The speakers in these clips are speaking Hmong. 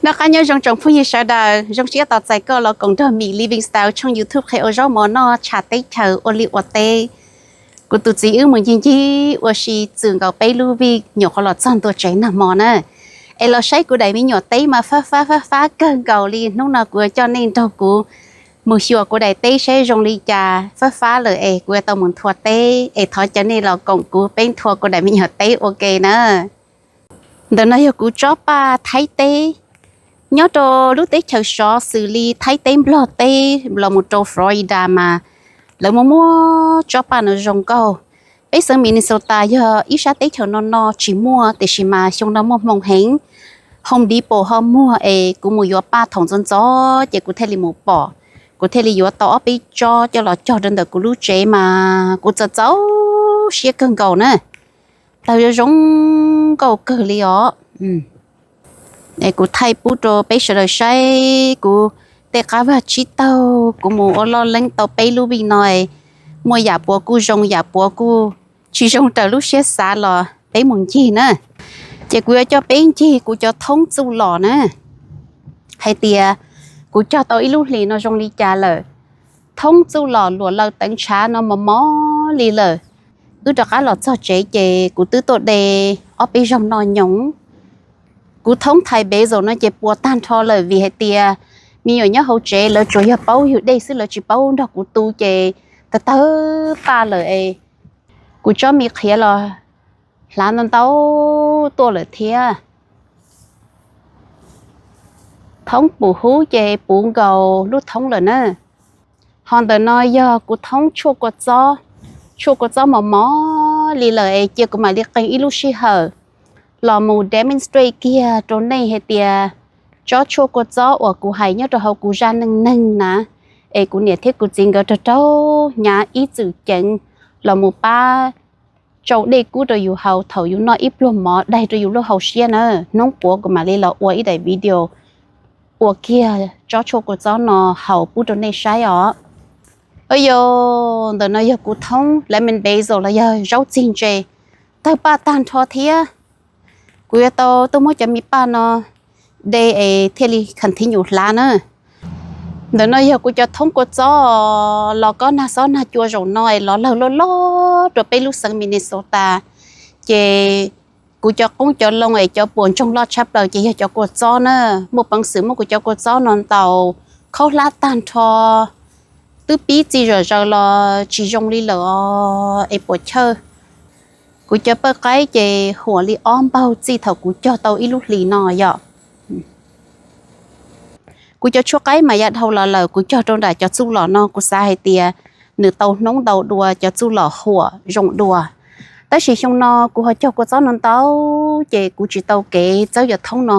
Noj qab nyob zoo tsoom phooj ywg sawv daws, zoo siab tos txais koj los koom nrog Mim Living Style tshooj YouTube qhia ua zaub mov noj tshaj teb chaws ua liaj ua teb. Kuv tus txiv wb mus ncig ncig ua si txwm nkaus peb lub vij nyuam qhuav los txog ntua tsev noj mov na. Es los saib kuv daim me nyuam teb mas fab fab fab fab kawg nkaus li. Hnub no kuv yuav coj nej nrog kuv mus xyuas kuv daim teb saib zoo li cas, fab fab lawm es kuv yuav tau mus nthua teb. Es thov caw nej los koom kuv peb nthua kuv daim me nyuam teb ua ke na. Ntawm no yog kuv tsob paj Thaib teb. Nyob rau lub teb chaws sov xws li Thaib teb, Nplog teb los mus rau Florida mas lawv muaj muaj tsob paj no zoo nkauj. Peb xeev Minnesota yog ib sab teb chaws no no tsis muaj, tiam sis mas xyoo no muaj hmoo heev. Home Depot ho muag es kuv mus yuav paj thaum ntxov ntxov ces kuv thiaj li mus pom, kuv thiaj li yuav tau ob peb tsob coj los cog rau ntawm kuv lub tsev mas kuv txaus txaus siab kawg nkaus na. Tawg zoo zoo nkauj kawg li os. Es kuv thaij pub rau peb sawv daws saib kuv tej qab vaj tsib taug kuv mus ua loj leeb tau peb lub vij no, muaj yam puas kuj zoo, yam puas kuj tsis zoo raws lub siab xav los peb mus ncig na. Ces kuv yuav coj peb ncig kuv cov thoob txuj lom na, hais tias kuv cog tau ib lub hlis no zoo li cas lawm. Thoob txuj lom luam laws teev ntshav no mos mos li lawm. Wb rov qab los txog tsev ces kuv twb tuaj de ob peb zaug noj nyoos. Kuv thoob thais basil no ces puas tag nrho lawm vim hais tias me nyuam nyob hauv tsev lawv tsuas yog paub yug dej xwb, lawv tsis paub nrog kuv tu ces tawg tawg paj lawm es kuv tsob me qhiav los hlav ntau ntau tuaj lawm thiab. Thoob pum hub ces puv nkaus lub thoob lawm na. Ho ntawm no yog kuv thoob tshuaj kua txob. Tshuaj kua txob mos mos li lawm es cia kuv mam li qee ib lub sij hawm los mus demonstrate kiag rau nej hais tias tsob tshuaj kua txob uas kuv hais nyob rau hauv kuv zaj neej neeg na, es kuv niam thiab kuv txiv nkawd raug raug hnyav ib txwm ceev los mus pab tsau dej kub rau yus haus thaum yus noj ib pluag mov daig rau yus lub hauv siab na. Hnub puav kuv mam li los ua ib daim video ua kiag tsob tshuaj kua txob no haus pub rau nej saib os. Yog ntawm no yog kuv thoob lemon basil los yog zaub txig ntse, tawg paj tag nrho thiab. Kuv yuav tau tuaj muab cov me paj no de es thiaj li continue hlav na. Ntawm no yog kuv cov thoob kua txob los kob nag xob nag cua zaum no es los lawg loj loj rau peb lub xeev Minnesota. Ces kuv cov qoob cov loo es cov puas ntsoog loj tshaj plaws ces yog cov kua txob na. Muaj peev xwm muab kuv cov kua txob no ntaus khaub hlab tag nrho, twb pib txi zom zaws los tsis zoo li lawm os es puas chawj. Kuv cov paj qaib ces huam li ob npaug txij thaum kuv cog tau ib lub hlis no yom. Kuv cov tshuaj qaib mas yav dhau los lawm kuv cog rau nram cov txuj lom no kuv xav hais tias nws tau hnub ntau dua cov txuj lom huam zoo dua. Tab sis xyoo no kuv ho cog kua txob no ntau ces kuv tsis tau kev txawb cov thoob no,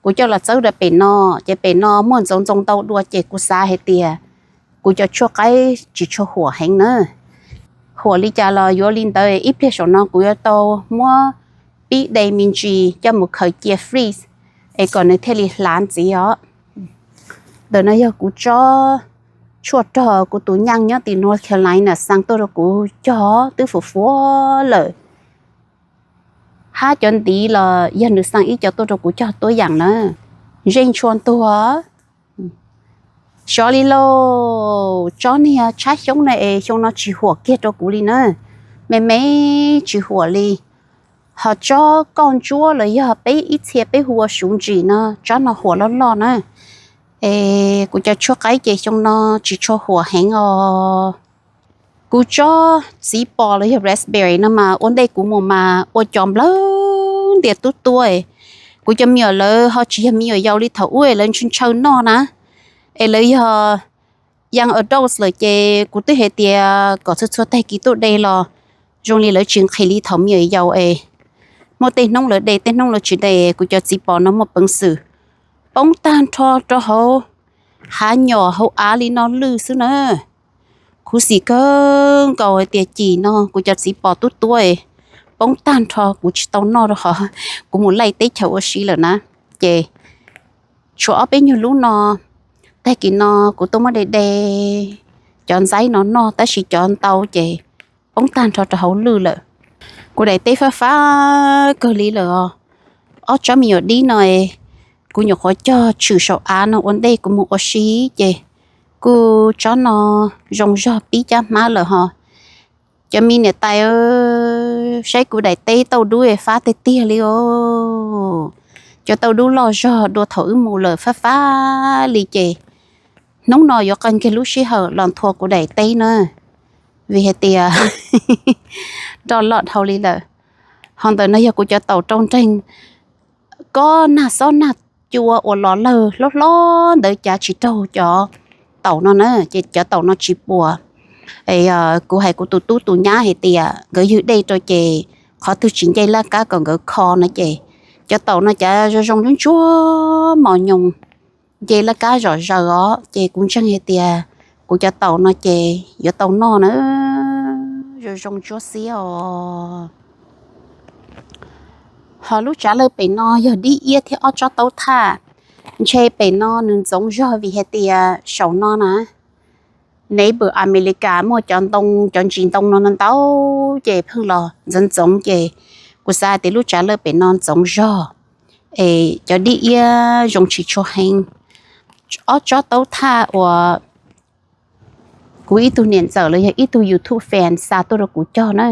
kuv coj los txawb rau pem no, ces pem no muaj ntxoov ntxoo ntau dua ces kuv xav hais tias kuv cov tshuaj qaib tsis tshua huam heev na. Huam li cas los yuav li ntawd, ib pliag saum no kuv yuav tau muab pib de me ntsis coj mus khaws cia freeze es kom nws thiaj li hlav ntxiv os. Ntawm no yog kuv tsob tshuaj rog kuv tus nyaj nyob tim North Carolina xa tuaj rau kuv cog twb fuam fuam lawm. Hab cov ntiv los yog nws xa ib co tuaj rau kuv cog tuab yam na. Zeej tshua ntuag. Sov li lauj, tsob niag tshab xyoob na es xyoo no tsis huam kiag rau kuv li na. Me me tsis huam li. Ho tsob koj ntsuab los yog peb ib txhia peb hu ua suv ntsim no, tsob no huam loj loj na. Es kuv cov tshuaj qaib ces xyoo no tsis tshua huam heev os. Kuv tsob txiv pos los yog raspberry no mas ua ntej kuv mus mas ua cov nplawg ntias tub tuab. Kuv cov me nyuam lawv ho tsis yog me nyuam yaus li thaum ub es lawv ntshaw ntshaw noj na, es lawv yog young adults lawm ces kuv twb hais tias kom txhua txhua tag kis tuaj de los zoo li lawv tsis nqhis li thaum me nyuam yaus es muaj tej hnub lawv de tej hnub lawv tsis de. Kuv cov txiv pos no muaj peev xwm poob tag nrho rau hauv hav nyom hauv av li no lwj xwb na. Khuv xim kawg nkaus hais tias cim no kuv cov txiv pos tub tuab poob tag nrho kuv tsis tau noj rau qhov kuv mus laij teb chaws ua si lawm na. Ces tshuav ob peb nyuag lub no, tag kis no kuv tuaj muab de de cov ntxaib no noj tab sis cov ntau ces poob tag nrho rau hauv lwj lawm. Kuv daim teb fab fab kawg li lawm os. Ob tsob me nyuam dib no es Kuv nyuam qhuav cog tshwm saum av no ua ntej kuv mus ua si ces kuj tsob no zoo zog pib caj hmab lawm ho. Cov me niam tais, saib kuv daim teb tauj dub fab tiag tiag li os. Cov tauj dub loj zog dua thaum wb mus lawm fab fab li ces hnub no yuav qee kiag lub sij hawm los nthua kuv daim teb na, vim hais tias roj loj dhau li lawm. Ho ntawm no yog kuv cov taum rau nreeg, kob nag xob nag cua uas los lawg hlob hlob ntawd cav tsis raug cov taum no na, ces cov taum no tsis puas. Kuv hais kuv tus tub tus nyab hais tias nkawd ywg dej rau ces qhov twg tsis nce laj kab kom nkawd kho no ces cov taum no cav zoo zoo ntsuab ntsuab mos nyoos, nce laj kab zom zaws os. Ces kuv ntseeg hais tias kuv cov taum no ces yuav tau noj na, zoo zoo ntsuab xiab os. Ho lub tsav lawj pem no yog dib iab thiab ob tsob taub thaj. Ntshe pem no nws ntxoov zog vim hais tias saum no na, neighbor America muaj cov ntoo, cov ntsis ntoo no ntau ces pheej los ntxoov ntxoov ces kuv xav tias lub tsav lawj pem no ntxoov zog es cov dib iab zoo tsis tshua heev. Ob tsob taub thaj uas kuv ib tug niam ntxawm los yog ib tug YouTube fan xa tuaj rau kuv cog na,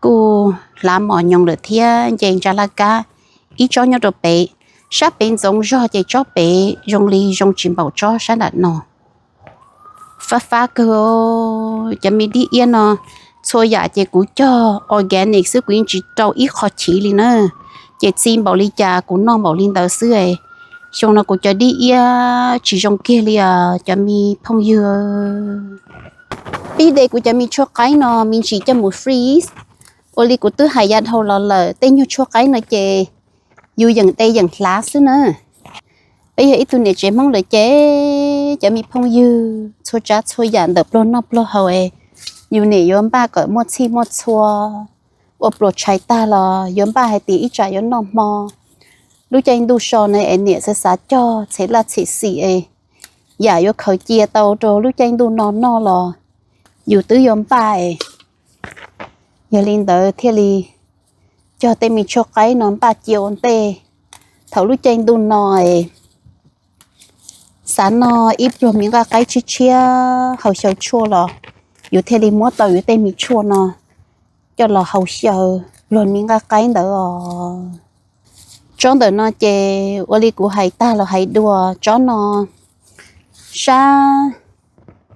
kuj hlav mos nyoos lawm thiab nce ntsa laj kab. Ib tsob nyob rau pem, sab pem ntxoov zog ces tsob pem zoo li zoo tsis npaum tsob sab nram no. Fab fab kawg, cov me dib iab no txhua yam ces kuv cog organic xwb, kuv yeej tsis rau ib qho chiv li na. Ces txi npaum li cas kuv noj npaum li ntawd xwb. Xyoo no kuv cov dib iab tsis zoo kiag li os cov me phooj ywg. Pib de kuv cov me tshuaj qaib no me ntsis coj mus freeze. Ua li kuv twb hais yav dhau los lawm, tej nyuag tshuaj qaib no ces yus yeem de yeem hlav xwb na. Peb yog ib tug niam tsev Hmoob lawm ces cov me phooj ywg, txhua tsav txhua yam ntawm pluag noj pluag haus es yus niam yuav npaj kom muaj txhij muaj txhua, ua pluas tshais tag los yuav npaj hais tias ib tsam yuav noj hmo. Lub caij ntuj so na es niam xav xav cog txhev laj txhev xim es yam yuav khaws cia tau rau lub caij ntuj no noj los yus twb yuav npaj es. Yog li ntawd thiaj li cog tej me tshuaj qaib no npaj cia ua ntej, thaum lub caij ntuj no es xav noj ib pluag me nqaij qaib tshiab tshiab haus xyaw tshuaj los yus thiaj li muab tau yus tej me tshuaj no coj los haus xyaw pluag me nqaij qaib ntawd os. Tsob ntawm no ces ua li kuv hais tag los hais dua, tsob no sab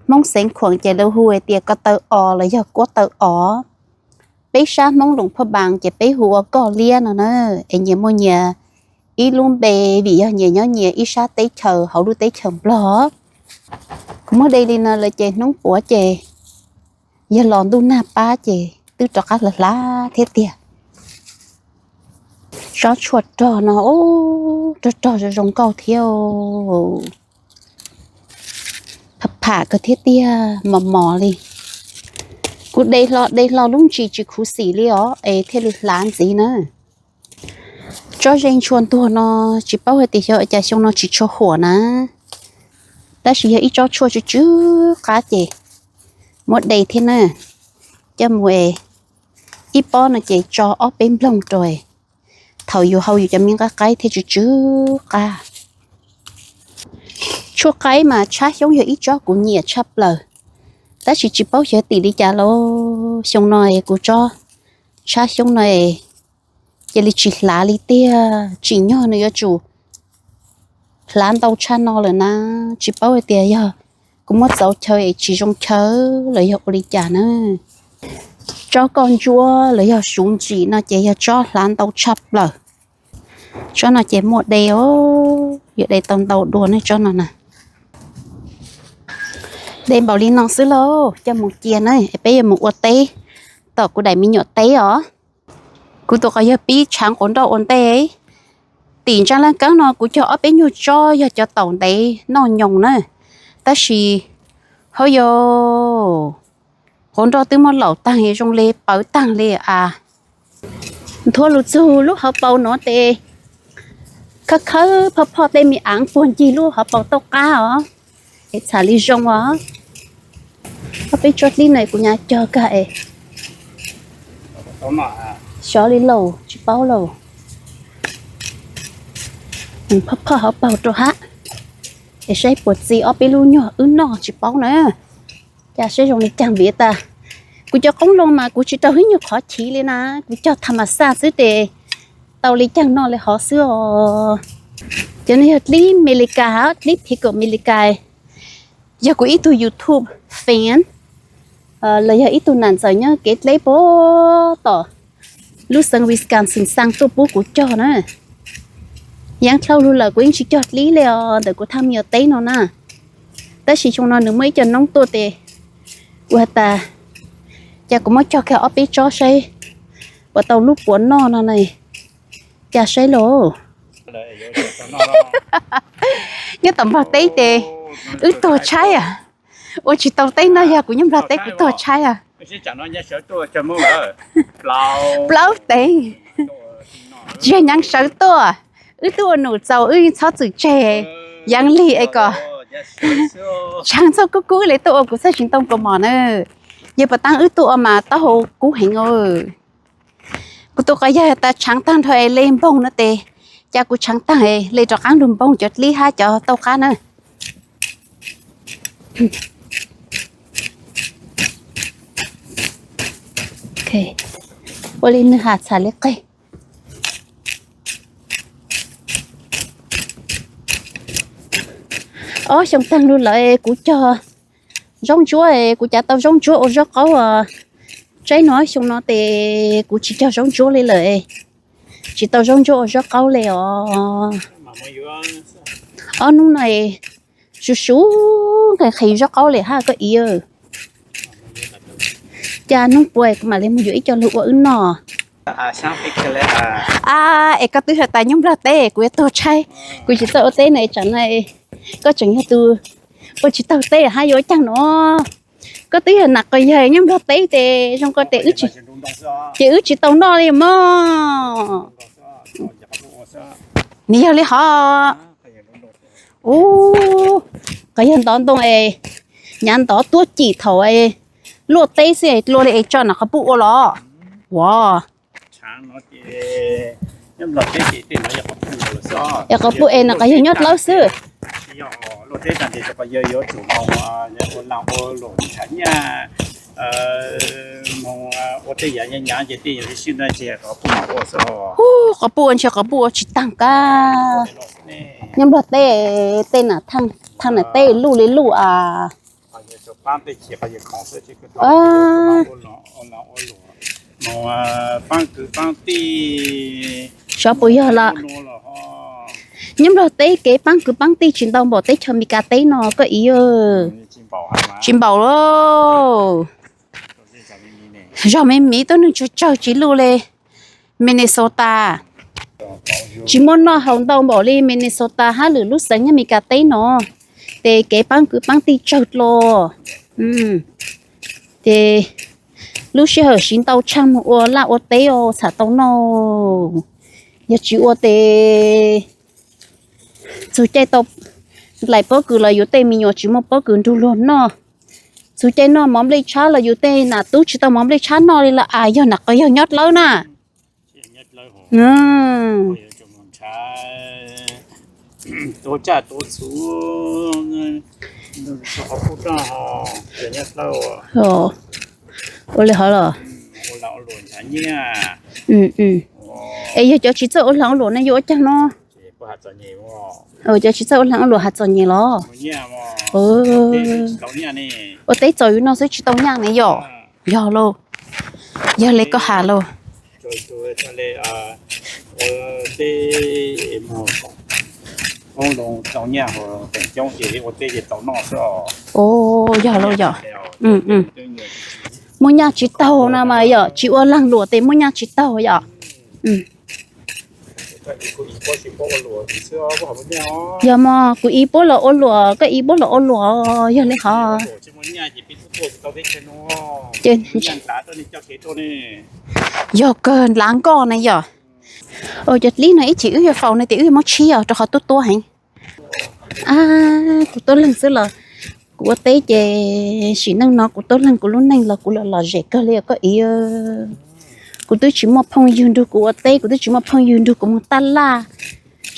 Hmoob xeev Khuam ces lawv hu hais tias ko taw os los yog kuab taw os. Peb sab Hmoob Loos Phaj Npaas ces peb hu ua koj liab no na, es nyias muaj nyias ib lub npe vim yog nyias nyob nyias ib sab teb chaws hauv lub teb chaws Nplog. Kuv muab de li no lawm ces hnub puav ces yog los ntuj nag pab ces twb rov qab hlav hlav thiab tiag. Tsob tshuaj rog no, rog rog zoo zoo nkauj thiab, pham pham kawg thiab tiag, mos mos li. Kuv de hlo de hlo lub ntsis tsis khuv xim li os es thiaj li hlav ntxiv na. Tsob zej ntshua ntuag no tsis paub hais tias xyov cas xyoo no tsis tshua huam na, tab sis yog ib tsob tshuaj tsw tsw qab ces muab de thiab na, coj mus es ib pob no ces tso ob peb nplooj rau, thaum yus haus yus cov me nqaij qaib thiaj tsw tsw qab. Tshuaj qaib mas tshab xyoob yog ib tsob kuv nyiam tshaj plaws, tab sis tsis paub xyov tim li cas lauj, xyoo no es kuv tsob tshab xyoob no es cia li tsis hlav li tiag, tsim nyog nws yuav tsum hlav ntau tshaj no lawm na. Tsis paub hais tias yog kuv muab txauv chaw es tsis zoo chaw los yog ua li cas na. Tsob koj ntsuab los yog suv ntsim no ces yog tsob hlav ntau tshaj plaws. Tsob no ces muaj de os, yuav de tau ntau dua ne tsob no na. De npaum li no xwb lauj, coj mus cia na, peb yuav mus ua teb tom kuv daim me nyuam teb os. Kuv tus qos yog pib tshav nqhuav nroj ua ntej. Tim ntsa laj kab no kuv cog ob peb nyuag tsob yog cov taum ntev noj nyoos na, tab sis hauv yos nqhuav nroj twb muab laum tag zoo li pawv tag li a. Nthua lus txug lub hauv paus no tes khawb khawb phoj phoj tej me aav puag ncig lub hauv paus tauj qab os, es txham li zoo os. Ob peb tsob hlib no kuv nyuam cog kag es xyov li lauj, tsis paub lauj. Phoj phoj hauv paug rau hab, es saib puas txi ob peb lub nyuag wb noj tsis paub na. Cas saib zoo li cas vim tas kuv cov qoob loo mas kuv tsis raug ib nyuag qhov chiv li na, kuv cog tham mas xaj xwb tes tau li caag noj li hov xwb os. Cov no yog dlib Amelikas hab dlib phiv kaum Amelikas. Yog kuv ib tug YouTube fan los yog ib tug nam ntxawm nyob kev dleb puag tom lub xeev Wisconsin xaa tuaj pub kuv cog na. Yeej dlhau lug lawm kuv yeej tsis cog dlib li os ntawm kuv thaj me nyuam teb no na. Tab sis xyoo no nws muaj ib co noob tuaj tes ua tas cas kuv muab cog kiag ob peb tsob saib puas tau lub puav noj no na. Cas saib lauj. Nyob tom Nplog teb ces wb tuag tshaib a. Ua tsis tau teb noj yog kuv nyob Nplog teb kuv tuag tshaib a. Plaub teev, tsis yog nyaav sawv tuaj, wb twb ua num txaus wb txhob txwm tseg. Yaav lig es kom tshaav txuj kub kub le tuaj ua kuv txhaj tsis ntoo kaus mom na. Yog puas taab wb tuaj ua mas taub hau kub heev. Kuv tus quas yawg tas tshaav taag nrho es le npoog no tes, cas kuv tshaav taag le rov qaab lug npoog cov dlib hab cov tauj qab na. Ua li nwg has txham li qeg. Ob xyoo taag lug lawm kuv cog zaub ntsuab, kuv cav tau zaub ntsuab ua zaub qaub. Tsaib no xyoo no tes kuv tsis cog zaub ntsuab li lawm, tsis tau zaub ntsuab ua zaub qaub li os. Ob hnub no su su nqhis nqhis zaub qaub li hab koj ib. Cas hnub puas kuv mam li mus yuav ib co lug ua wb noj. A, es koj twb has tas nyob Nplog teb kuv yuav tuag tshaib, kuv tsis txawj ua teb na, tsam no koj tseem yog tus ua tsis taug teb hab yuav ua caag no. Koj twb yog nam quas yawg nyob Nplog teb tes zoo ko tes, ces wb tsis tau noj li mog. Nws yog li hov. Ub, quas yawg ntov ntoo es nyav ntov tuab cim thaum luaj teb xwb, luaj li es tso nam quas puj ua los. Ua, es quas puj es nam quas yawg nyob dlawb xwb. Ub, quas puj ua ntshe quas puj ua tsis taag kab. Nyob Nplog teb, tej nam thaaj nam teb luj li luj a. Xyov puas yog los. Nyob Nplog teb kev paab kwv paab tij tsis ntau npaum teb chaws Amelikas teb no koj ib. Tsis npaum lauj. Zog me miv tuab neeg tsawg tsawg tsis luj li. Minnesota tsis muaj noj haus ntau npaum li Minnesota hab lwm lub xeev nyob Amelikas teb no, ces kev paab kwv paab tij tsawg dlua. Ces lub sij hawm siv ntau tshaaj moog ua laj ua teb os txham tau noj. Yog tsis ua tes txug caij tau nplaim pob kws los yus tej me nyuam tsis muaj pob kws nrug luag noj. Txug caij noj mov nplej tshab los yus tej nam tub tsis tau mov nplej tshab noj li lawm as, yog nam quas yawg nyob dlawb na. Ua li hov los. Es yog cov tsis txawj ua lag ua luam ne yuav ua caag no? Cov tsis txawj ua lag ua luam has txom nyem los? Ua teb txaus yus noj xwb tsis tau nyaj ne yom? Yog lauj. Yog li koj has lauj. Yog lauj yom. Muaj nyaj tsis taug na mas yom, tsis ua lag luam tes muaj nyaj tsis taug yom. Yog mog, kuv ib puab los ua luam, koj ib puab los ua luam, yog li hov. Yog kawg nlav nkoj na yom. Cov dlib no ib chim wb yuav faus no ces wb yuav muab tshib os rau qhov tuab tuab heev. Kuv tuab leeg xwb los kuv ua teb ces sim neej no kuv tuab leeg kuv lub neej los kuv lom lom zem kawg li koj ib. Kuv twb tsis muaj phooj ywg nrug kuv ua teb, kuv twb tsis muaj phooj ywg nrug kuv moog taj laj,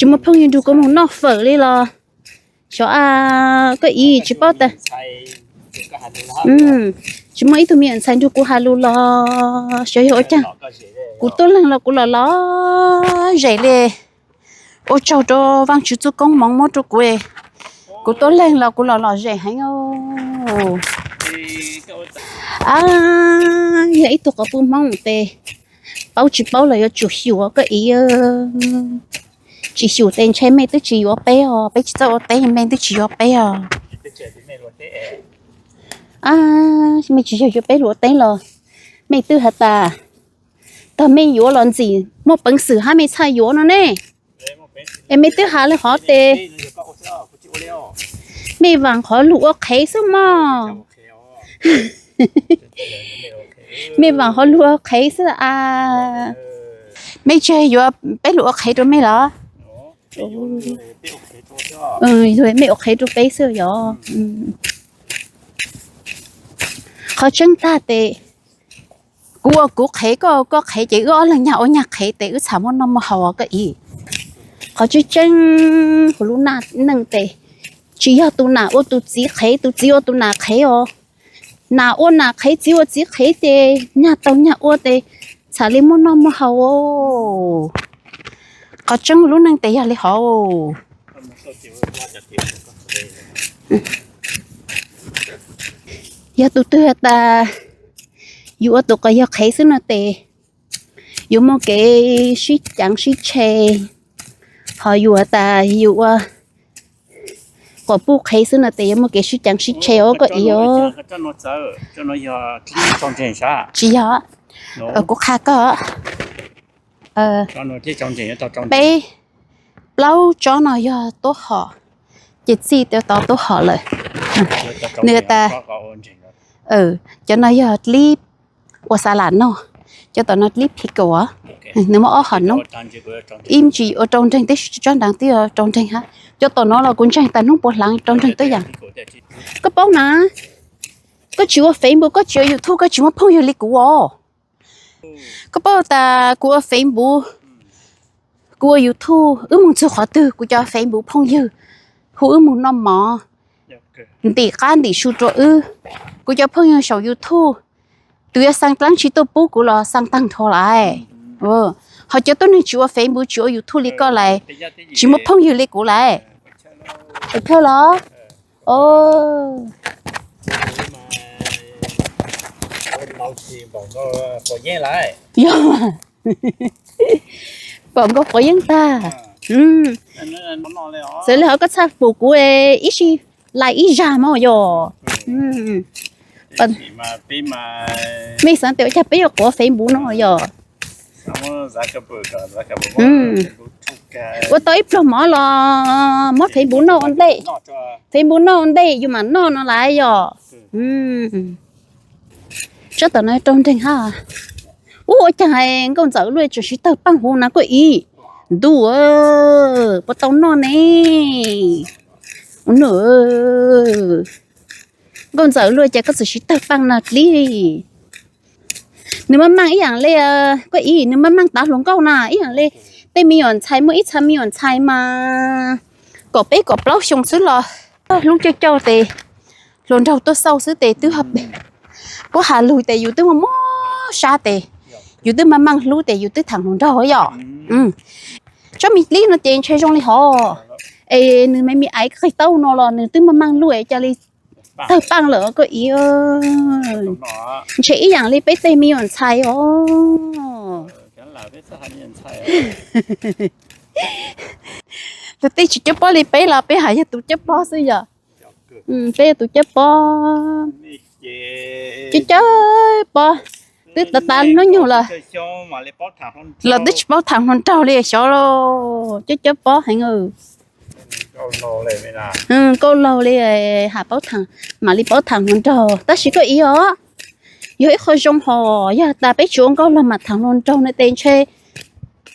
Tsis muaj phooj ywg nrog kuv mus noj fawm li los xyov a, koj ib tsis paub tas. Tsis muaj ib tug me nyuam ntxhais nrog kuv hais lus los xyov yog ua cas. Kuv tuaj leeg los kuv los lom zem li. Ua tsaug rau Vaajtswv txuj koob moov muab rau kuv, kuv tuaj leeg los kuv los lom zem heev. Yog ib tug quas puj Hmoob tes paub tsis paub los yuav tsum xyuas koj ib. Tsis xyuas tes ntshe mej twb tsis yuav peb os, peb tsis txawj ua teb mej twb tsis yuav peb os. Mej tsis yog yuav peb luag ua teb los mej twb has tas tag mej yuav los ntxim muaj peev xwm hab mej txhaj yuav no ne. Es mej twb has li hov tes mej vaam qhov lug ua qhev xwb mog. Mej vaam qhov lug ua qhev xwb a. Mej tsis yuav peb lug ua qhev rau mej los? Mej ua qhev rau peb xwb yog. Qhov tseeb tag tes kuv ua kuv qhev, koj ua koj qhev ces wb ob leeg nyag ua nyag qhev tes wb txhaj muaj noj muaj haus koj ib. Qhov tseeb tseeb huv lub neej tes tsis yog tus nam ua tus txiv qhev, tus txiv ua tus nam qhev os. Nam ua nam qhev, txiv ua txiv qhev ces nyag taug nyag ua tes txhaj li muaj noj muaj haus. Qhov tseeb lub neej tes yog li hov. Yog tus twg tas yus ua tus quas yawg qhev xwb no tes yuav muaj kev sib caav sib tshe, ho yus tas yus ua quas puj qhev xwb no tes yuav muaj kev sib caav sib tshe os koj ib os. Tsis yog, kuv qha koj, peb plaub tsob no yog tub hom, ces txij tod tub hom lawm. Nws tas cov no yog dlib ua xa las noj, cov tom no dlib pickle, nws muaj ob hom noob, ib ntsis ua rau nreeg, tab sis tsob nrad twb yuav rau nreeg hab. Cov tom no los kuv ntseeg tas hnub puav hlaav rau nreeg tuab yaam. Koj paub na, koj tsis ua Facebook, koj tsis ua YouTube, koj tsis muaj phooj ywg li kuv os. Koj paub tas kuv ua Facebook, kuv ua YouTube, wb moog txug qhov twg kuv cov Facebook phooj ywg hu wb moog noj mov, ntim qab ntim su rua wb. Kuv cov phooj ywg saum YouTube, tus yuav xaa dlaab tsi tuaj pub kuv los xaa taag nrho lawm. Ho cov tuab neeg tsis ua Facebook tsis ua YouTube li koj lawm, tsis muaj phooj ywg li kuv lawm. Kawg los? Yog, pom nkauj quav yeeb tag. Xws li hov koj txhaj pum kuv ib sij lais ib zag mog yog. Mej xaav tas ua caag peb yuav quav Facebook no yog. Ua tau ib pluag mov los muab Facebook noj ua ntej, Facebook noj ua ntej yus mam noj no lawm yog. Tsob tom no raug nreeg hab. Ua caag nkauj ntxawm luaj tseem sib tawg paaj huv na koj ib. Ntuj, puas tau noj ne? Nkauj ntxawm luaj ces koj txawm sib tawg paaj no dlib. Nws maj maaj ib yaam le, koj ib, nws maj maaj tav hluas nkauj na ib yaam le. Tej me nyuam ntxhais, muaj ib txha me nyuam ntxhais mas kaum peb kaum plaub xyoo xwb los hlub cauj cauj tes hluas nraug tuaj xauj xwb tes twb, kuv has lug tes yus twb muaj muab sab tes yus twb maj maaj hlub tes yus twb thaam hluas nraug yom. Tsob me dlib no ces ntshe zoo li hov, es nws me me aiv qig tau no los nws twb maj maaj luaj es ca li tawg paaj lawm koj ib. Ntshe ib yaam li peb tej me nyuam ntxhais os. Luag tej tsis cab pob li peb los peb has yog tus cab pob xwb yog. Peb yog tus cab pob. Cab cab pob, twb tas tas hnub nyoog los, los twb tsis paub thaam hluas nraug li xyov. Cab cab pob heev. Nkauj laug li, has paub thaam, mam li paub thaam hluas nraug tab sis koj ib os, yog ib qho zoo hos yog tas peb tsis ua nkauj laug mam thaam hluas nraug no tes ntshe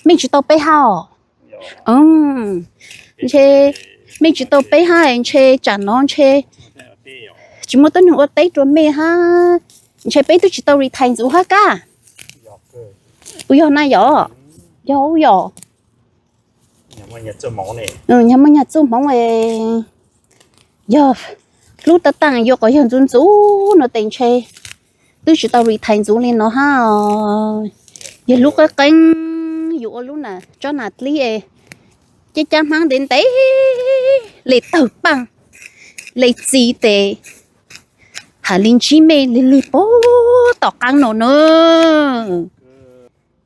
meej tsis tau peb hab os. Ntshe meej tsis tau peb hab ntshe tsam no ntshe tsis muaj tuab neeg ua teb rua mej hab, ntshe peb twb tsis tau retire ntxuv hab kab. Puas yog na yom? Yog yom. Nyag muaj nyag txuj hmoov, yog hlub tab taag yuav qhov yawg ntxuv ntxuv no tes ntshe twb tsis tau retire ntxuv li no hab. Yog hlub qeeb qeeb, yus ua lub na tsob nas dlib es cab cab hmab ntev ntev, le tawg paaj, le txiv tes, has le ntsib mej le lwg puag tom qaab no na.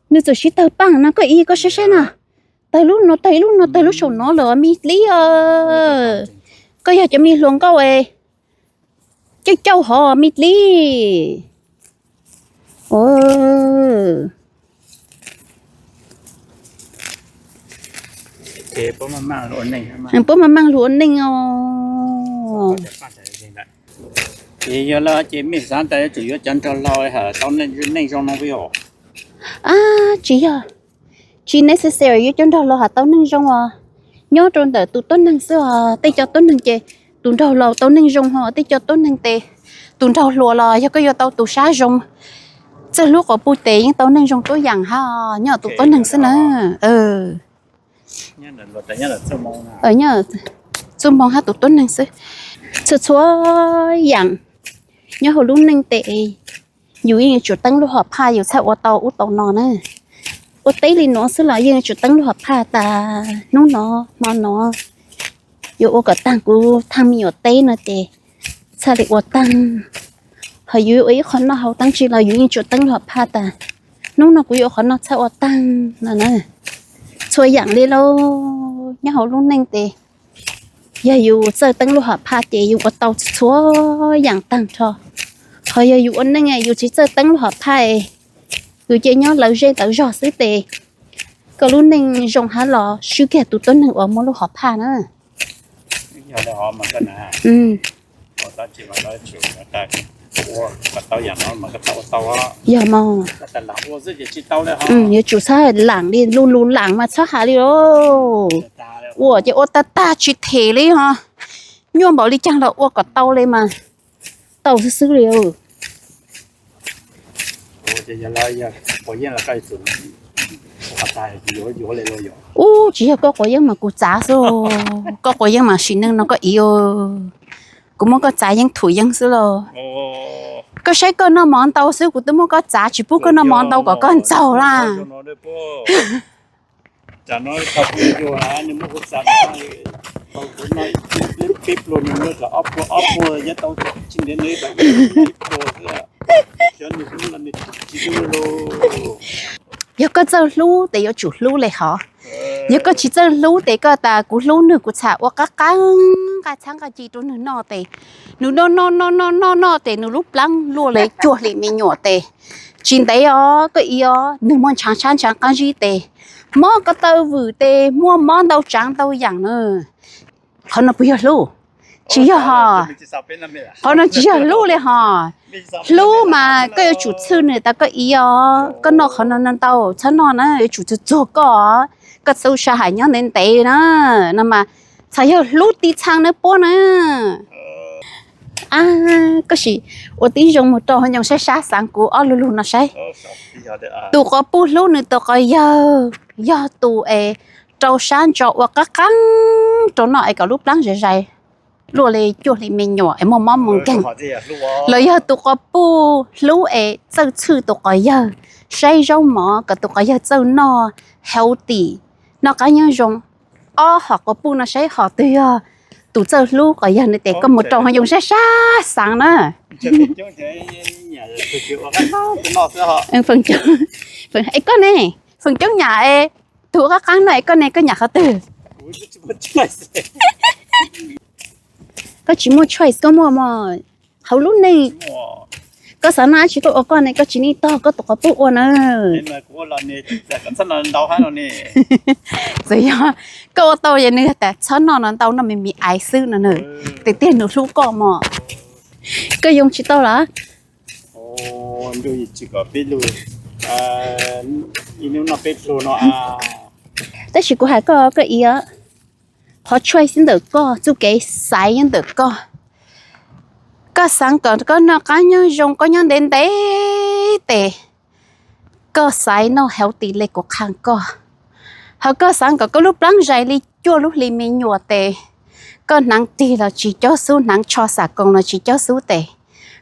Nwg txawm siv tawg paaj no koj ib koj saib saib na, tawg lub no tawg lub no tawg lub saum no lawm me dlib. Koj yog cov me hluas nkauj es cauj cauj hov me dlib. Puab maj maj lug ua neej os. Ces yog le ces mej xaav tas yuav tsum yuav cov nraug laug has tau neej zoo no puas yog? Tsis yog, tsis necessary yuav cov nraug laug has tau neej zoo os. Nyob rau ntawm tus tuab neeg xwb os. Tej co tuab neeg ces tus nraug laug tau neej zoo ho tej co tuab neeg tes tus nraug hluas los yog koj yuav tau tus sab zoo, txawj hlub quas puj tes yeej tau neej zoo tuab yaam hab nyob tus tuab neeg xwb na. Txuj hmoo hab tus tuab neeg xwb. Txhua txhua yaam nyob hauv lub neej tes yus yeej yuav tsum teeb lub hom phaj yus txhaj ua tau ub tau no na. Ua teb li nuav xwb los yeej yuav tsum teeb lub hom phaj tas hnub no hmo no yuav ua kom taag kuv thaaj me nyuam teb no ces txhaj le ua taag. Ho yus ua ib qho noj haus taab tsi los yus yeej tsum teeb lub hom phaj tas hnub no kuv yuav ua qhov no txhaj ua taag no na. Txhua yaam li lauj, nyob hauv lub neej tes yog yus txawj teeb lub hom phaj ces yus ua tau txhua yaam taag nrho. Ho yog yus ua neej yus tsis txawj teeb lub hom phaj, yus ces nyob lawv zej lawv zog xwb tes koj lub neej zoo hab los swb kiag tus tuab neeg uas muaj lub hom phaj na. Yog mog, yuav tsum txhob laam li, lug lug laam mas txhob has li os. Ua ces ua tag tag tsis them li ho, nyuaj npaum li caag los ua kom tau li mas tau xwb xwb li. Ub, tsis yog koj quav yeeb mas kuv txav xwb, koj quav yeeb mas sim neej no koj iv, kuv muab koj txav yeeb thum yeeb xwb lauj. Koj saib koj noj mov ntau xwb kuv twb muab koj txav, tsis pub koj noj mov ntau kom koj ntxaug laj. Yog koj txawj hlub tes yuav tsum hlub le hov. Yog koj tsis txawj hlub tes koj tas kuv hlub nwg kuv txham ua qab qab nqaj txhab nqaj ci rau nwg noj tes, nws noj noj noj noj noj noj tes nws lub plaab luaj le cuag hli me nyuam tes, tsis ntev os koj iv os, nwg muaj ntshaav tshab ntshaav qaab zib tes, mob ko taw vwm tes, muaj mob ntau tsaav ntau yaam na. Qhov no puas yog hlub? Tsis yog hos. Qhov no tsis yog hlub li hos. Hlub mas koj yuav tsum txhwj nwg tas koj iv os, koj noj qhov no no ntau txhob noj na, yuav tsum txug txug koj, koj txhob sab hais nyob ntev ntev na, no mas txhais yog hlub tiv txhaa nawb puab na. Koj sim ua tib zoo mus rau hauv nyoog sab sab xaav kuv ob lug lug no saib. Tus quas puj hlub nws tus quas yawg yog tus es rau sab ntso ua qab qab rau noj es kom lub plaab zais zais luaj li cuaj hli me nyuam es muaj mob muaj nkeeg, los yog tus quas puj hlub es txawj txhwj tus quas yawg, saib zaub mov kom tus quas yawg txawj noj healthy, noj qab nyob zoo. Ob hom quas puj no saib hom twg yog tus txawj hlub quas yawg no tes koj mus rau hauv nyoog sab sab xaav na. Es koj ne, feem coob nyam es tug qab qab no es koj ne koj nyam qhov twg? Koj tsis muaj choice, koj muaj mog. Hauv lub neej koj xav noj dab tsi koj ua koj ne, koj tsis nim tog koj tus quas puj ua na. Txawm yog koj ua tau es nws tas txhob noj no ntau, noj me me aiv xwb no na, tiag tiag nws hlub koj mog. Koj yoo tsis tau los? Tab sis kuv hais koj, koj iv, qhov choice ntawm koj, txuj kev xaiv nyob ntawm koj. Koj xaav kom koj noj qab nyob zoo koj nyob ntev ntev tes koj xaiv noj healthy le kuv qha koj. Ho koj xav kom koj lub plaub zais li cuaj lub hli me nyuam tes, koj hnav tig los tsis cob xub, hnav tsho xam koos los tsis cob xub tes,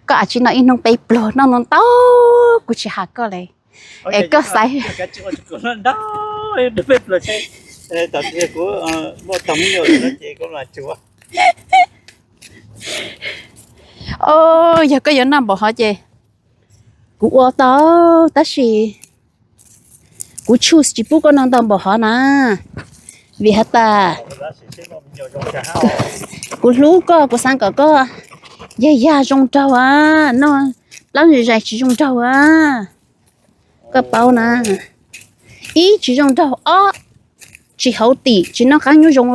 koj a tsi noj ib hnub peb pluag, noj ntau, kuv tsis has koj li. Es koj xaiv Yog koj yuav noj npaum hov ces kuv ua tau, tab sis kuv tshuj tsis pub koj noj ntau npaum hov na, vim has tas kuv hlub koj, kuv xav kom koj yag yag zoo nraug a, noj plaub zais tsis zoo nraug a. Koj paub na, ib tsis zoo nraug, ob tsis hauv tim, tsis noj qab nyob zoo.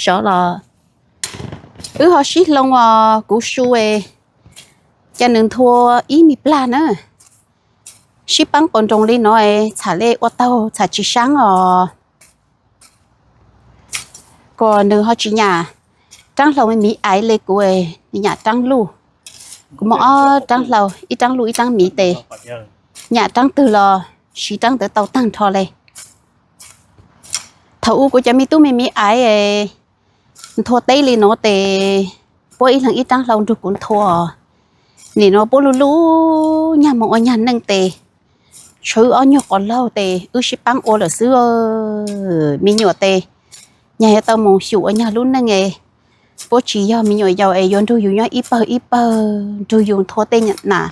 Sov los wb ho sib hloov os, kuv su, cas nws nthua ib me plag na, sib paab quas nroos li no, txham le ua taug txham tsis saab os. Kuas nws ho tsis nyam raab hlau me miv aiv le kuv, nws nyam raab luj. Kuv muaj ob raab hlau, ib raab luj ib raab miv tes, nyam raab twg los siv raab ntawd tau taag nrho le. Thaum u kuv cov me tub me miv aiv nthua teb li no tes, puab ib leeg ib raab hlau nrug kuv nthua. Nim no puab luj luj nyag moog ua nyag neej tes, tshuav wb ob nyuag quas laug tes wb sib paab ua lawm xwb. Me nyuam tes, nyag yuav tau moog xyum ua nyag lub neej es, puab tsis yog me nyuam yaus es yuav nrug yus nyob ib pawg ib pawg nrug yus nthua tej nam,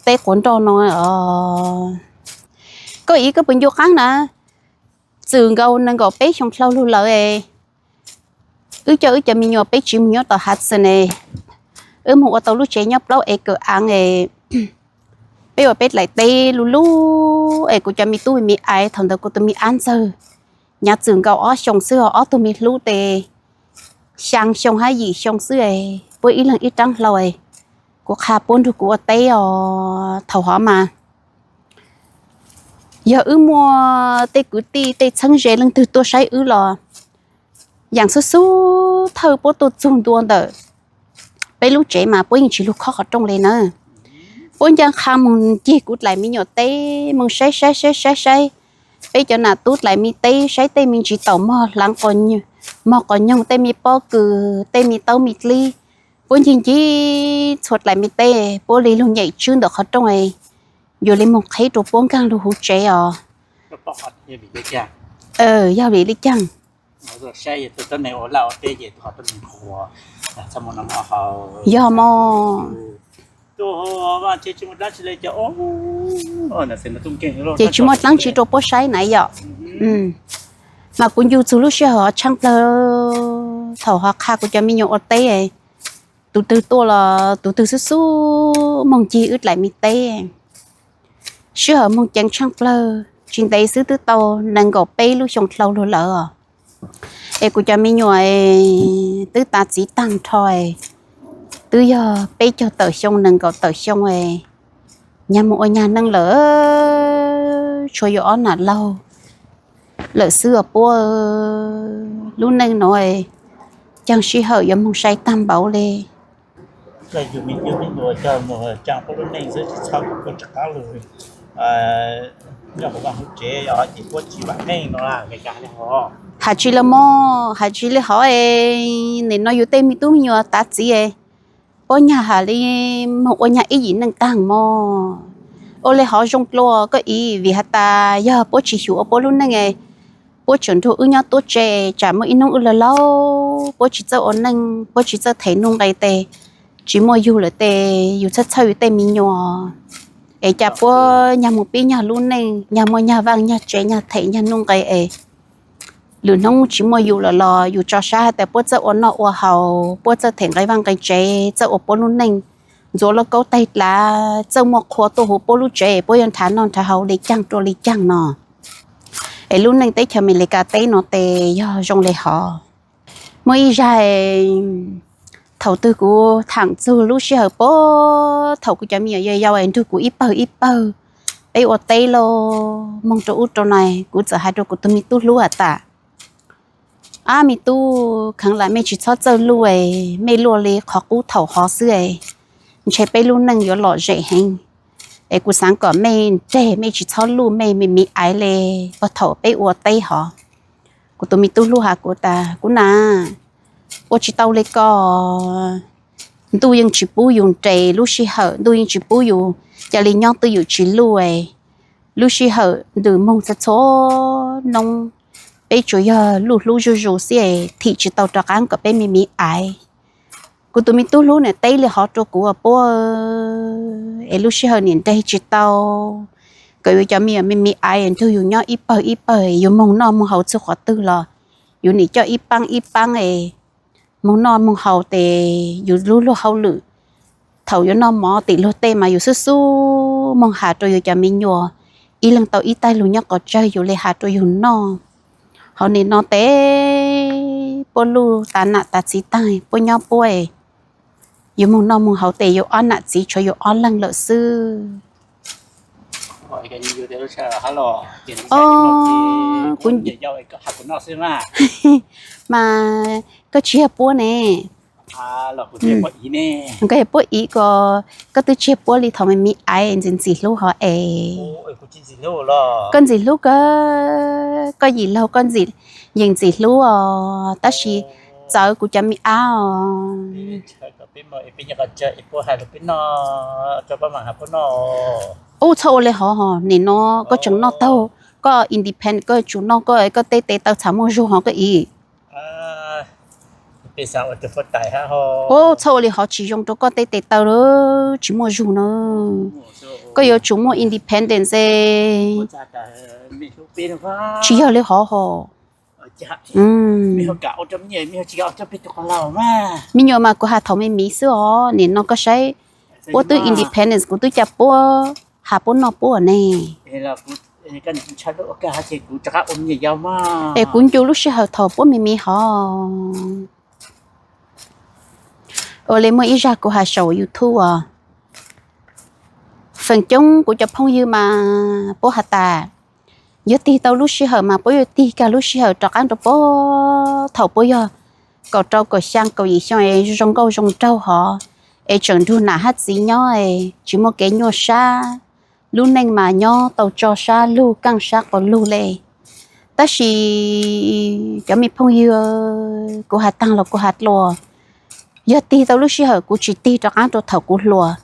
tej quas nroj no os. Koj ib koj puas ncu qaab na, txwm nkaus nees nkaum peb xyoo dlhau lug lawm es, wb coj wb cov me nyuam peb tsiv moog nyob tom hav txwm ne, wb moog ua tau lub tsev nyob plaub ev kawm aav es, peb ua peb dlaim teb luj luj es kuv cov me tub me me aiv, thaum ntawd kuv tus me ab ntxawg nyav txwm nkaus ob xyoo xwb, ob tug me hlub tes xyaa xyoo hab yim xyoo xwb es, puab ib leeg ib raab hlau es, kuv qha puab nrug kuv ua teb os. Thaum hov mas yog wb muaj tej kwv tij tej txheeb ze leej twg tuaj saib wb los, yaam xub xub thawj puab tuaj txug ntua ntawm peb lub tsev mas puab yeej tsis lug khob qhov rooj li na. Puab ncaaj qha moog ncig kuv dlaim me nyuam teb, moog saib saib saib saib saib peb cov nam tub dlaim me teb, saib tej me ntsis taum mog hlaav, mog qos nyoog, tej me pob kws, tej me taub me dlib. Puab ncig ncig txhua dlaim me teb, puab li lug nyem tswb ntawm qhov rooj, yuav li moog qheb rua puab nkaag lug huv tsev os. Yog vim li caag? Yog mog. Ces tsis muaj dlaab tsi rua puab saib na yom. Mas kuv ncu txug lub sij hawm tshaaj plawg, thaum ho qha kuv cov me nyuam ua teb, tus twg tuaj los tus twg xub xub moog ncig wb dlaim me teb. Sij hawm moog ceev tshaaj plawg, tsis ntev xwb twb tau nees nkaum peb lub xyoo dlhau lug lawm os. Es kuv cov me nyuam twb tav txiv taag nrho, twb yog peb caug tawm xyoo nees nkaum tawm xyoo, nyag moog ua nyag neej lawm, tshuav yus ob nam laug lawm xwb os puab. Lub neej no caag sij hawm yuav moog sai taag npaum le. Has tsi le mog, has tsi le hov, nim no yus tej me tub me nyuam tav txiv, puab nyag has li moog ua nyag ib yim neej taag mog. Ua le hov zoo dlua koj ib, vim has tas yog puab tsis xyum ua puab lub neej, puab tseem nrug wb nyob tuab tsev, tsam muaj ib nub wb laug laug, puab tsis txawj ua neej, puab tsis txawj them nuj nqes tes, tsis muaj yug lawm tes yus txhawj txhawj yus tej me nyuam, es cas puab nyag moog pib nyag lub neej, nyag muaj nyag vaaj nyag tsev, nyag them nyag nuj nqes es lwm hnub tsis muaj yus lawm los yus tso sab has tas puab txawj ua noj ua haus, puab txawj them nqe vaaj nqe tsev, txawj ua puab lub neej, ntxuav lauj kaub taig dlav, txawj muaj qhua tuaj huv puab lub tsev, puab yuav nrhav noj nrhav haus le caag rua le caag no. Es lub neej teb chaws Amelikas teb no tes yog zoo le hov. Muaj ib zag, thaum twg kuv thaam txug lub sij hawm puag thaum kuv cov me nyuam yau yau es nrug kuv ib pawg ib pawg, peb ua teb lauj, moog rua ub rua no, kuv txawm has rua kuv tug me tub hlub has tas, ab me tub, kheev lam mej tsis txhob txawj luj, mej luaj li qhov qub thaum hov xwb. ntshe peb lub neej yuav lom zem heev. Es kuv xaav kom mej nreg, mej tsis txhob luj mej me miv aiv le, puag thaum peb ua teb hov. Kuv tus me tub hlub has kuv tas, kuv nam, ua tsis tau le ko, ntuj yeej tsis pub yus nres lub sij hawm, ntuj yeej tsis pub yus ca le nyob twj ywm tsis luj. Lub sij hawm ntws moog txhua txhua noob, peb tsuas yog luj hlub zuj zus xwb, thim tsis tau rov qaab kom peb me miv aiv. Kuv tus me tub hlub nim teb li hov rua kuv puab, es lub sij hawm nim nreg tsis tau kom yus cov me miv aiv nrug yus nyob ib pawg ib pawg, yus moog noj moog haus txug qhov twg los yus nim coj ib paab ib paab es moog noj moog haus tes yus lub luag hauj lwm. Thaum yuav noj mov tim luag tej mas yus xub xub moog has rua yus cov me nyuam, ib leeg tau ib taig lug nyob qhov tsawg yus le has rua yus noj. Hauv nim no tes puab luj tas nam tas txiv taag, puab nyob puab, yus moog noj moog haus tes yus ob nam txiv tshuav yus ob leeg lawm xwb. Mas koj tsis yog puab ne, koj yog puab iv ko, koj twb tsis yog puab li thaum me miv aiv ntxim ntxim hlub hov es. Koj ntxim hlub kawg, koj yim laug koj yeej ntxim hlub os, tab sis txawv kuv cov me ab os. Ub, txhob ua le hov, nim no koj tseem noj taug, koj independent koj tsum noj koj, koj tej tes taw txham muaj zug hov koj iv. Ub, txhob ua li hov tsis zoo rau koj tej tes taw tsis muaj zug na. Koj yuav tsum muaj independence. Tsis yog li hov hov. Me nyuam mas kuv has thaum me miv xwb os, nim no koj saib, puab twb independence, kuv twb ca puab has puab noj puab ne. Es kuv ncu lub sij hawm thaum puab me miv hov. Ua le muaj ib zag kuv has saum YouTube os, feem coob kuv cov phooj ywg mas puab has tas, yog tig tau lub sij hawm mas puab yuav tig kag lub sij hawm rov qaab rua puab thaum puab yog kaum rau kaum xyaa kaum yim xyoo es zoo nkauj zoo nraug hov, es tseem nrug nam hab txiv nyob es tsis muaj kev nyuaj sab, lub neej mas nyob tau tso sab lug kaaj sab quas lug le. Tab sis cov me phooj ywg, kuv has taag los kuv has dlua, yog tig tau lub sij hawm kuv tsis tig rov qaab rua thaum kuv hluas,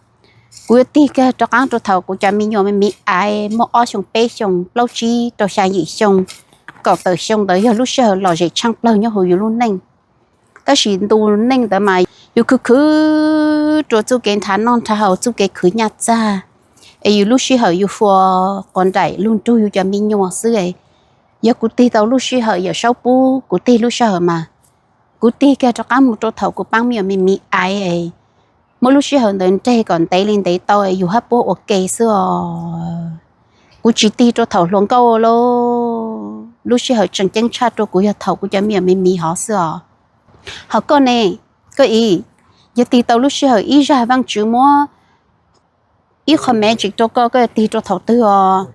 kuv yuav tig kag rov qaab rua thaum kuv cov me nyuam me miv aiv muaj ob xyoo peb xyoo plaub tsib rau xyaa yim xyoo, kaum tawm xyoo ntawd yog lub sij hawm lom zem tshaaj plawg nyob huv yus lub neej. Tab sis ntu neej ntawd mas yus khwv khwv rua txuj kev nrhav noj nrhav haus, txuj kev khwv nyaj txag, es yus lub sij hawm yus hua quas nraim lug nrug yus cov me nyuam xwb. Yog kuv tig tau lub sij hawm Yawm Saub pub kuv tig lub sij hawm mas, kuv tig kag rov qaab moog rua thaum kuv paab me nyuam me miv aiv, muab lub sij hawm ntawd nreg kom ntev li ntev tau yus hab puab ua ke xwb os. Kuv tsis tig rua thaum hluas nkauj lauj, lub sij hawm tseem ceeb tshaj rua kuv yog thaum kuv cov me nyuam me miv hov xwb os. Hos koj ne, koj iv, yog tig tau lub sij hawm ib zag Vaaj Tswv muab ib qho magic rua koj, koj yuav tig rua thaum twg os?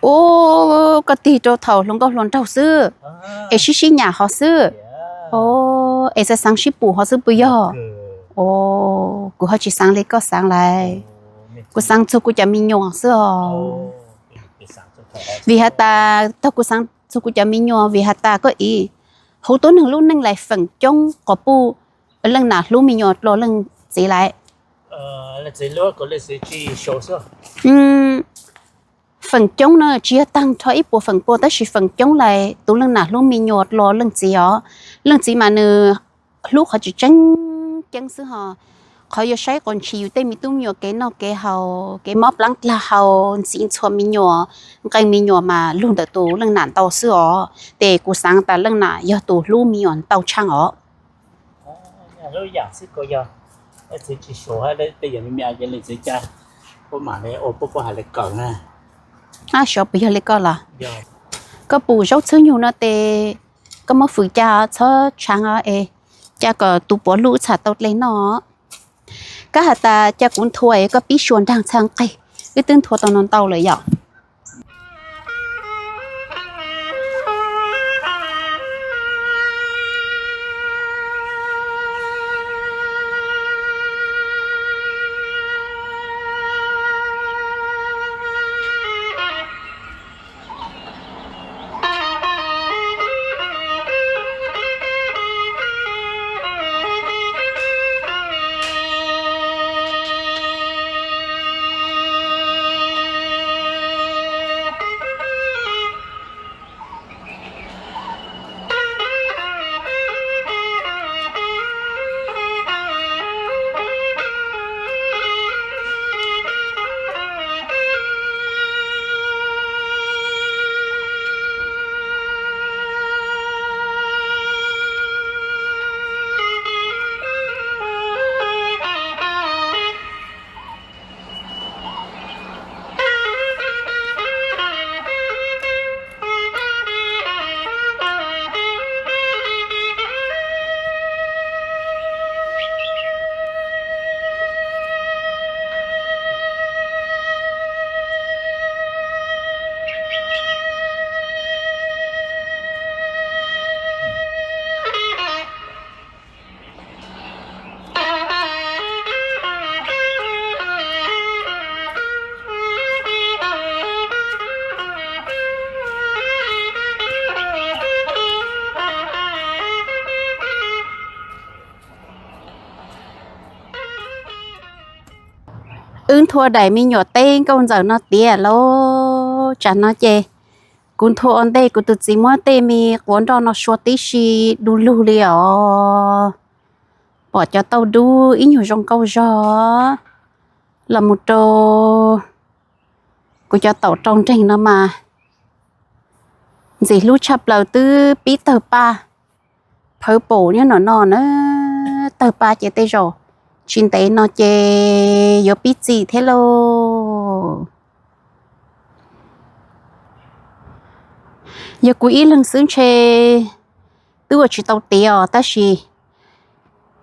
Ub, koj tig rua thaum hluas nkauj hluas nraug xwb, es sib sib nyam hov xwb. Es xaav xaav sib pum hov xwb puas yog? Kuv ho tsis xaav li koj xaav lawm, kuv xaav txug kuv cov me nyuam xwb os. Vim has tas, tog kuv xaav txug kuv cov me nyuam vim has tas koj iv, huv tuab neeg lub neej lais feem coob qhov puj leej nam hlub me nyuam dlua leej txiv lawm. Feem coob na, tsis yog taag nrho ib puas feem pua tab sis feem coob lais tus leej nam hlub me nyuam dlua leej txiv os. Leej txiv mas nws hlub qhov tsis tseeb ceeb xwb ho, qhov yuav saib quas ntshis yus tej me tub me nyuam kev noj kev haus, kev mob plaab dlag hau, ntxi ntxhua me nyuam, nqee me nyuam mas lug ntawm tus leej nam ntau xwb os. Tes kuv xaav tas leej nam yog tus hlub me nyuam ntau tshaaj os. Ab, xyov puas yog li koj los? Koj pum zaub txhwb nyug no tes koj muab fwm ca txhob tshaav es ca kom tus puav luj txham tau dle noj. Kab has tas ca kuv nthua es koj pib sua nraag txhaj nqeg, wb twb nthua tau no ntau lawm yom. Nthua daim me nyuam teb nkauj ntxawm no tiav lauj. Tsam no ces kuv nthua ua ntej kuv tus txiv muab tej me quav nroj no sua tib si du lug li os. Pom cov tauj dub ib nyuag zoo nkauj zog los mus rau kuv cov taum rau nreeg no mas ntxim hlub tshaj plaws twb pib tawg paj. Phawv paum nyob no no na, tawg paj ces tej zaum tsis ntev no ces yuav pib txi thiab lauj. Yog kuv ib leeg xwb ntshe twb ua tsis tau tiav os, tab sis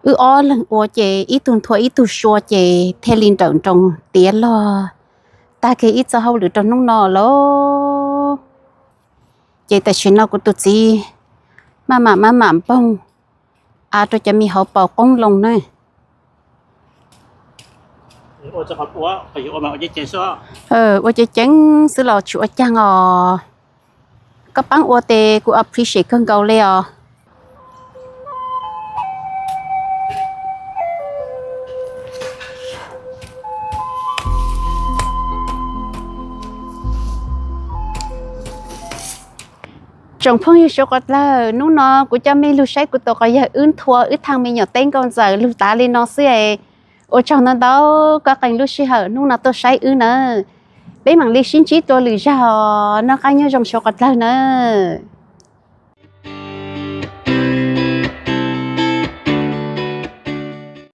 wb ob leeg ua ces ib tug nthua ib tug sua ces thiaj li nrawm nroos tiav log tag kiag ib txoj hauj lwm rau hnub no lauj. Ces tam sim no kuv tus txiv maj mam maj mam npoog av rau cov me hauv paus qoob loo na. Ua ceev ceev xwb los tsis ua caag os. Koj paab ua tes kuv appreciate kawg nkaus li os. Tsoom phooj ywg suav quas dlawg, hnub no kuv coj mej lug saib kuv tus quas yawg wb nthua wb thaaj me nyuam teb nkauj ntxawm lug tav li no xwb es. Ua tsaug ntau ntau koj qee lub sij hawm hnub no tuaj saib wb nawb. Peb maam li sib ntsib dua lwm zag os, noj qaab nyob zoo suav quas dlawg nawb.